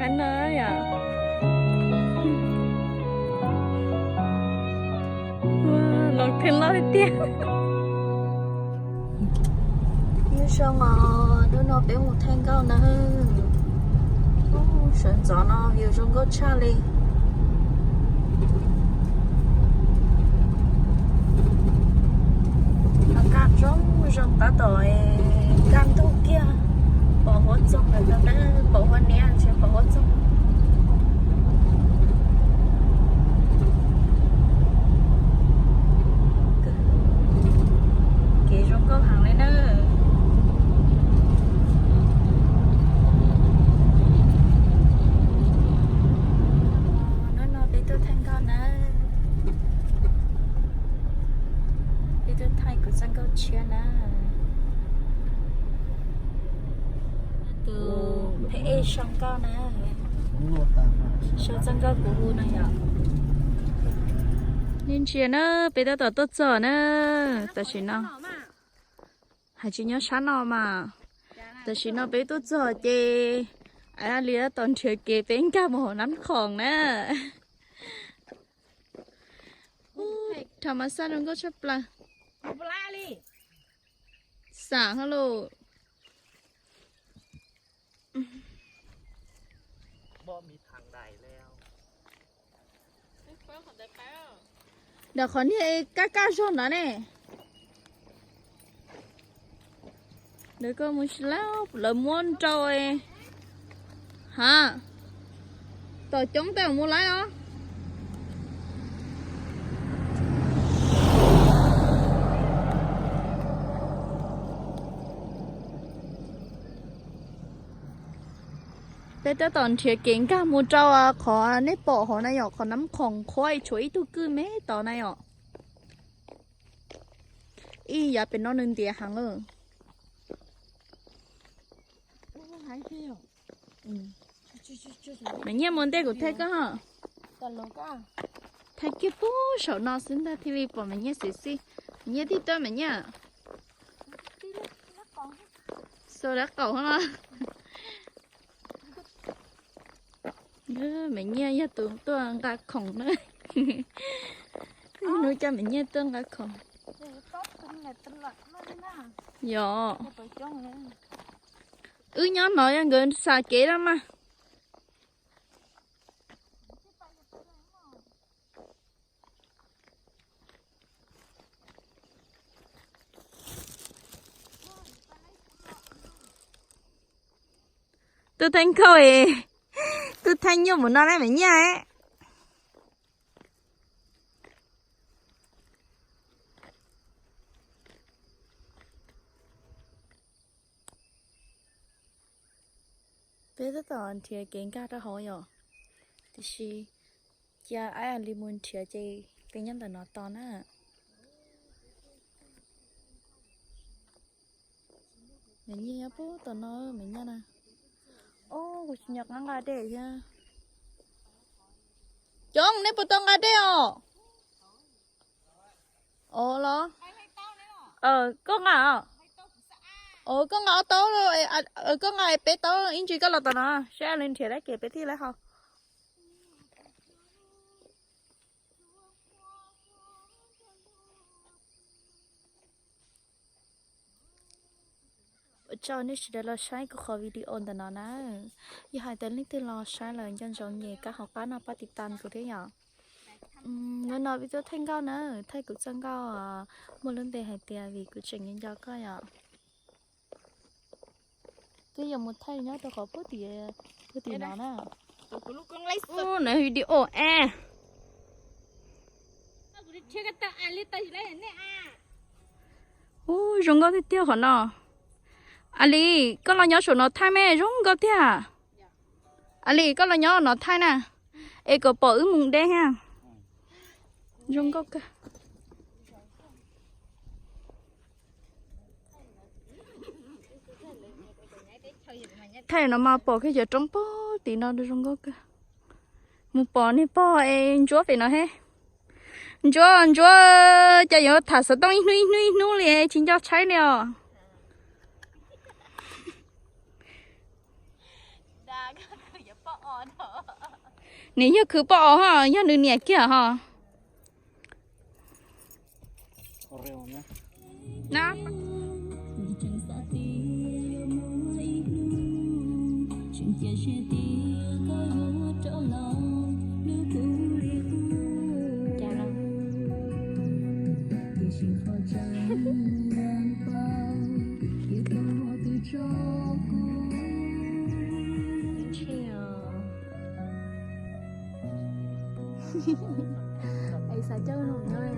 No yom, los kheej loj tiag. Nyob zoo os, hnub no peb mus thaij nkauj na. Sawv ntxov no view zoo nkauj tshaj li. Nkaj zoo zoo tab tom nkaj ntug kiag, pom huab txoog lawm na, pom huab niab tsis pom huab txoog. Kev zoo nkauj heev li na. Hnub no peb tuaj thaij nkauj na, peb tuaj thaij kuv txoj nkauj tshiab na. Tus phem ej sau nkauj na, sau txoj nkauj kuv hu no yom. Nej ntsia na, peb tab tom tuaj txog na, tam sim no hais tsis nyob sab no mas, tam sim no peb tuaj txog ces Aib Li tab tom nrhiav kev peb nkag mus hauv Nab Khoom na. Tham mas xaj zoo nkauj tshaj plaws. Xam hlo lus. Ntawm qhov niag kaj kaj zog no ne. Lawv koj mus tsis laib, lawv muab nrau. Ha, tom coob tej mus laib os. Peb tab tom nrhiav kev nkag mus rau qhov nej pom hauv na yom, qhov Nab Khoom qhuav tshuav ib tug kwj me tod na yom. Ib yav pem no nws ntiav heev lawm. Mas nyiaj mus ntej kuv thaij koj. Thaij kiag puag saum no xwb ntag thiaj li pom mas nyiaj xim xij. Mas nyiaj tib tuaj mas nyiaj. Xaus dab qaum no. Mas nyiaj yog tus tuaj nqa khoom na. Hnub coj mas nyiaj tuaj nqa khoom. Yog. Wb nyob no yog nkawd xa kev na mas. Tuaj thaij nkauj es, tuaj thaij nyuj mus no na mas nyiaj. Peb tab tom nrhiav kev nkag rau hauv yom, tiam sis cia Aib Li mus nrhiav ces peb nyob ntawm no tos na. Mas nyiaj nyob puag tom no mas nyiaj na. Os, kuv tsis nco qab nqa dej thiab. Coob, nej puas tau nqa dej os? Os los. Koj nqa os. Os, koj nqa ob taub, koj nqa peb taub ib ntsis koj los tom no seb li nrhiav dab kev peb thiaj li haus. Ua tsaug nej sawv daws los saib kuv qhov video ntawm no na. Yog hais tias leej twg los saib lawm nco ntsoov nyem kab hauv qab no pab tiv tas kuv thiab yom. Hnub no peb tuaj thaij nkauj na, thaij kuv txoj nkauj muaj lub npe hais tias Vim kuv tseem nco nco koj yom. Twb yuav mus thaij nyob rau qhov puag tim, puag tim no na. Ub, na video es. Ub, zoo nkauj tiag tiag qhov no. A Li, koj los nyob saum no thaij me zoo nkauj tiag. A Li, koj los nyob no thaij na, es kom pom wb mus deb thiab. Zoo nkauj kawg. Thaij no mas pom kiag cov roob puag tim no zoo nkauj kawg. Mus pom niag pog es Ntsuab pem no he. Ntsuab, Ntsuab, cas yuav tham xov tooj ib hnub ib hnub ib hnub li tsis nco tshaib li os. Nws yog khwv poj os ho, yog nws niam kiag ho. Na. Es xav coj nws nyob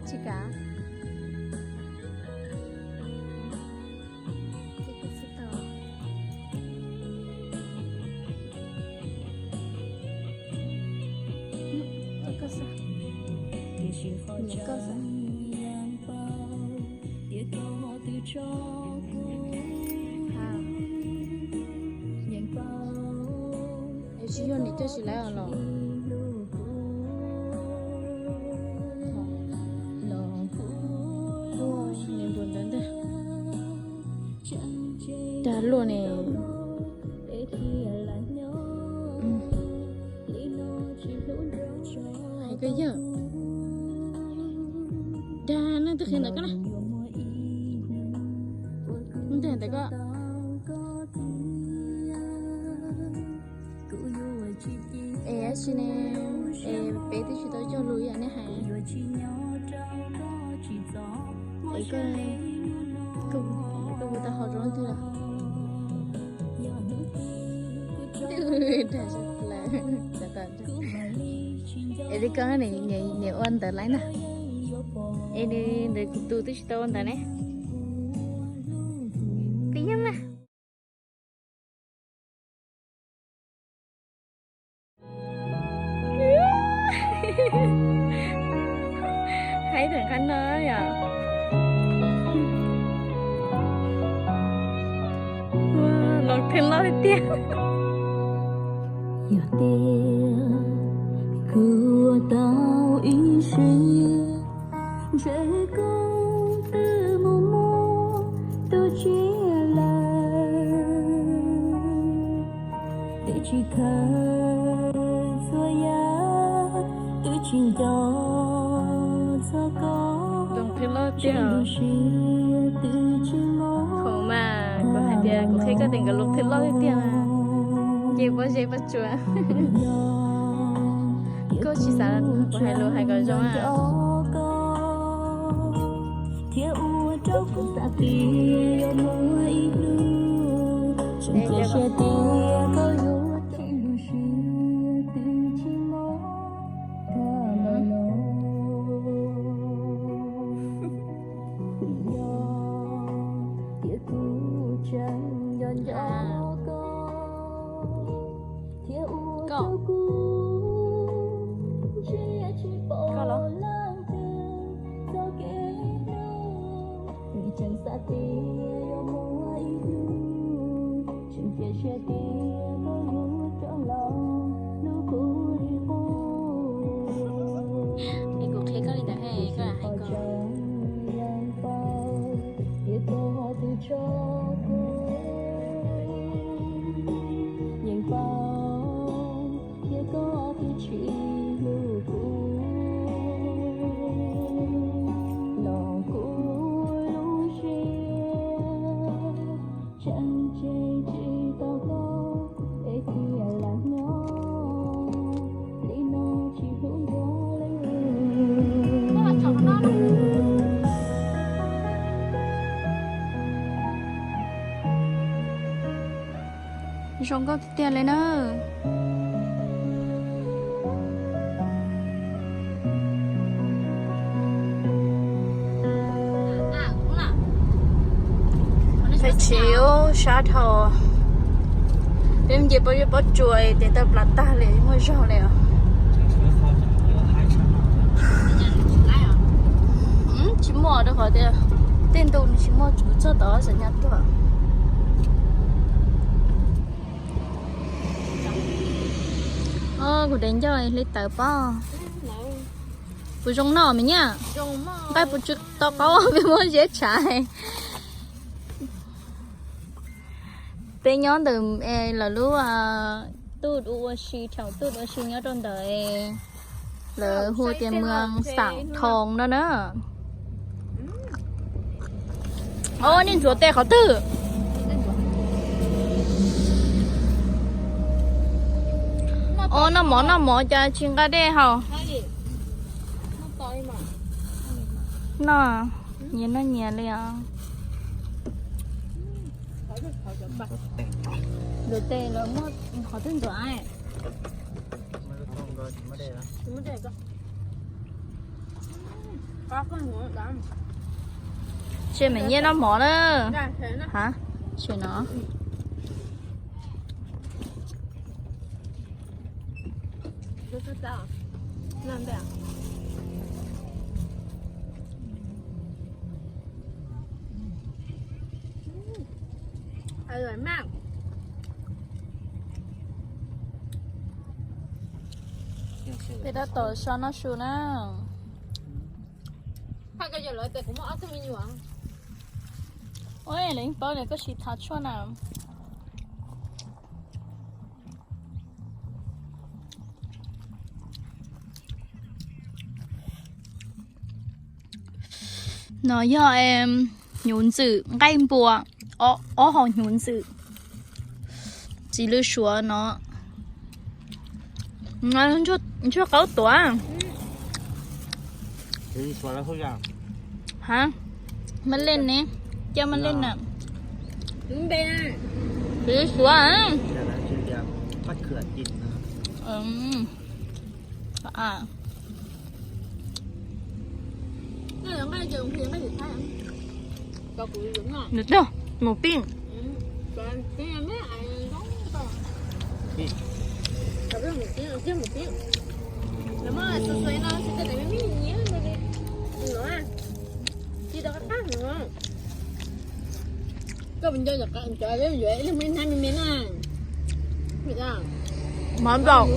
tsis kav. Es tsis yog nws coj tsis laiv os los. Nws npuas ntawd ntag. Dag luaj ne. Hais koj yawg. Dag na, twb qhia ntawm koj na. Twb qhia ntawm koj. Es tab sis ne, es peb twb tsis tau cog lus ib yam nej hais. Es koj, koj puas tau haus zoo leej twg lawm? Es li koj niam ua ntawv laiv na. Es nws ntawd kuv tus twb tsis tau ua ntawv ne. Koj yeej mas. Haib thaum qab no yom. Los thwj loj tiag. Yog tias kuv ua tau ib siab, ntshe kuv twb mus muaj tus tshiab lawm. Twb tsis khaws txhua yam, twb tsis nco txog koj. Zoo qhia loj tiag. Thaum mas kuv hais tias kuv qhia koj tias nkawd lus qhia loj tiag tiag mas nce pob zeb pob tsuas. Koj tsis xav kuv hais lus hais kom zoo na. Thiab ua rau kuv xav tias yuav muaj ib hnub, tseem cia siab tias koj yuav ceev lub siab twb tsis mob tag los. Yog tias kuv tseem nco nco koj, thiab ua rau kuv ntsiag tsis pom leej twg txoj kev hlub, vim tseem xav tias yuav muaj ib hnub, tseem cia siab tias koj yuav rov los hlub kuv li qub. Es kuv qhia koj li ntawd, koj lam hais koj. Tias koj twb tso kuv, yeej paub tias koj twb tsis hlub kuv, los kuv lub siab tseem tseg tsis tau koj, es thiaj lam nyob li no tsis hlub ntxuav leej twg. Zoo nkauj tiag tiag li na. Peb tsis ub sab dhau. Peb nce pob zeb pob tsuas tes taw plas tag li, muaj zog li os. Tsis muaj rau qhov tias tej ntu nws tsis muaj, kuv txog tod xam nyas tuaj. Kuv dev ncauj hli tawv pob. Kuv zoo noj me nyab. Nqaij puas tsw to qaub peb muab ziab tshav. Peb nyob ntawm lawv lub tuj ua si, thaum tuj ua si nyob rau ntawd, lawv hu tias mws xam thoo no na. Os, nej ntxuav tes qhov twg? Os, noj mov noj mov cas tsis nqa dej haus. Noj, nyias noj nyias li os. Ntxuav tes los muaj qhov twg ntxuav. Tsis mas nyiaj noj mov na. Ha, tsis no. Peb tab tom so noj su na. Ua lawv yeej paub tias koj tsis thov tshuaj na. No yog hnyuv ntxwm nqaij npua, ob hom hnyuv ntxwm, txiv lws suav no. Ntsuag qaub tuav. Ha, maj leej ne, coj maj leej na. Txiv lws suav. Nws tag mus pij. Koj nco cov ib leeg muaj ib hnab me me na. Mov nplaum.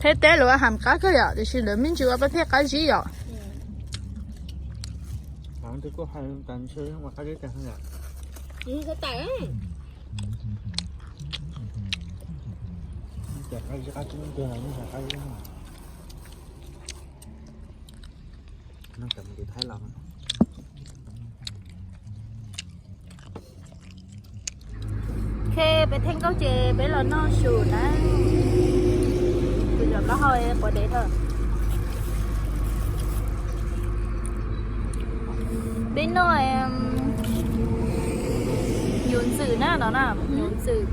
Thaib teb lawv ua ham qab kawg yom, tiam sis lawv me ntsis ua pab phej qab zib yom. Ok, peb theej nkauj ces peb los noj su na. Kuv cov plaub hau quav dev thawm. Peb noj hnyuv ntxwm na no na, hnyuv ntxwm.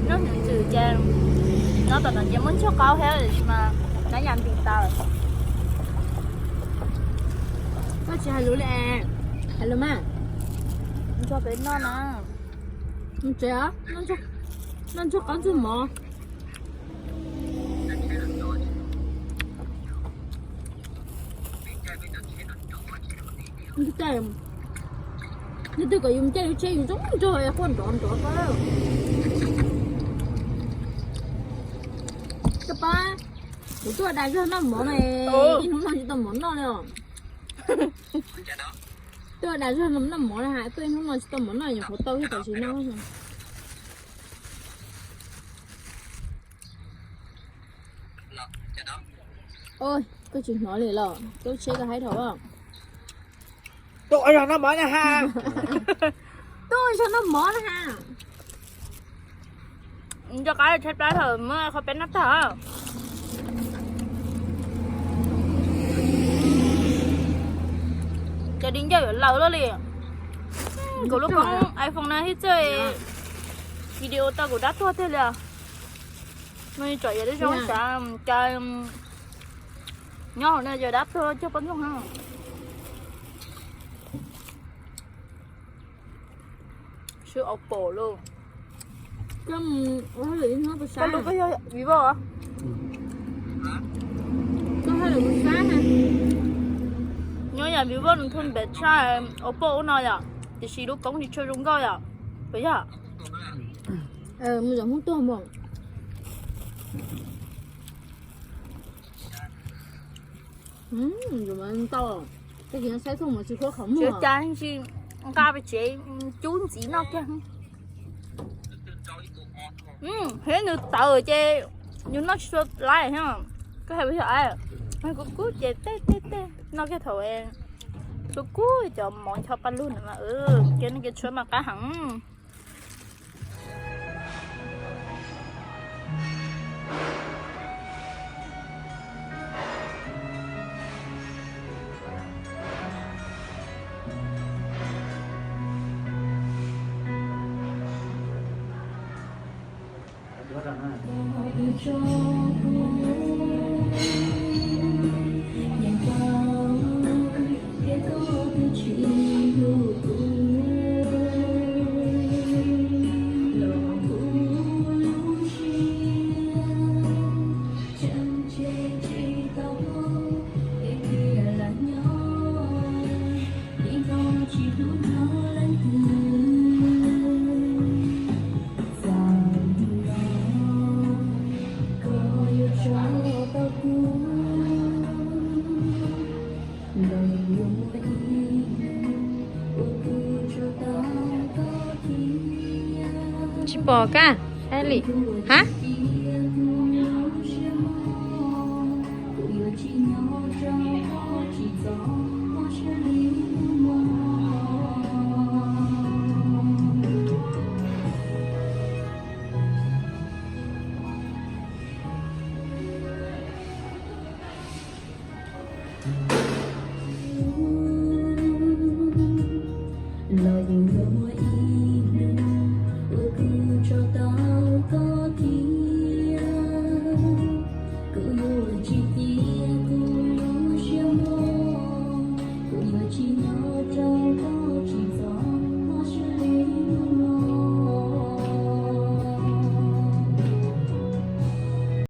Noj hnyuv ntxwm ces noj tom no ces muaj ntsuag qaub thiab tiam sis mas nab yam ntim taws. Koj tsis hais lus li, hais lus mas. Nrog peb noj na. Tsev, noj ntsuag qaub ntsuag mov. Nws twb kom yus caij lub tsheb yus zoo nrog quaj nrov nrov ko. Koj pab, kuv tuaj da zog noj mov na, ib hnub no tsis tau mov noj li os. Tuaj da zog noj mov na, tuaj ib hnub no tsis tau mov noj, nyuam qhuav tau thiab tam sim no. Oj, koj tsis hnov li los, koj tsheb koj haib dhau. Tuaj zog noj mov na ha. Tuaj zog noj mov na ha. Nco qab tshab plab thaum muab qhov peb noj tag. Cov di ncauj yuav laws luaj li. Kuv lub koob iPhone na thiab txawj video tau kuv dab tuag tiag li. No tsom yog lub zoo xav cas nyob hauv no yog dab tuag cog poj ntxoog na. Swb Oppo lauj. Koj lub koj yog Vivo os? Nyob yam Vivo nws thua npev tshaj Oppo ub no yom, tiam sis lub koob tsis tshua zoo nkauj yom, puas yog? Mus zaum Hmoob tuag mus. Ntau, tag kis saib thooj mas tsis khuab qhov muag. Tsis cas, tsis nqa pes tsev, cub ntxiv noj kiag. Thiab nws tawv ces yus noj tsis tshua laib thiab. Koj hais puas yog? Kuv kub ces tej tej tej noj kiag thaum kub kub cov mov ncho paj lug na mas kev noj kev tshuav mas qab heev. Tsis pom kab, Eli, ha?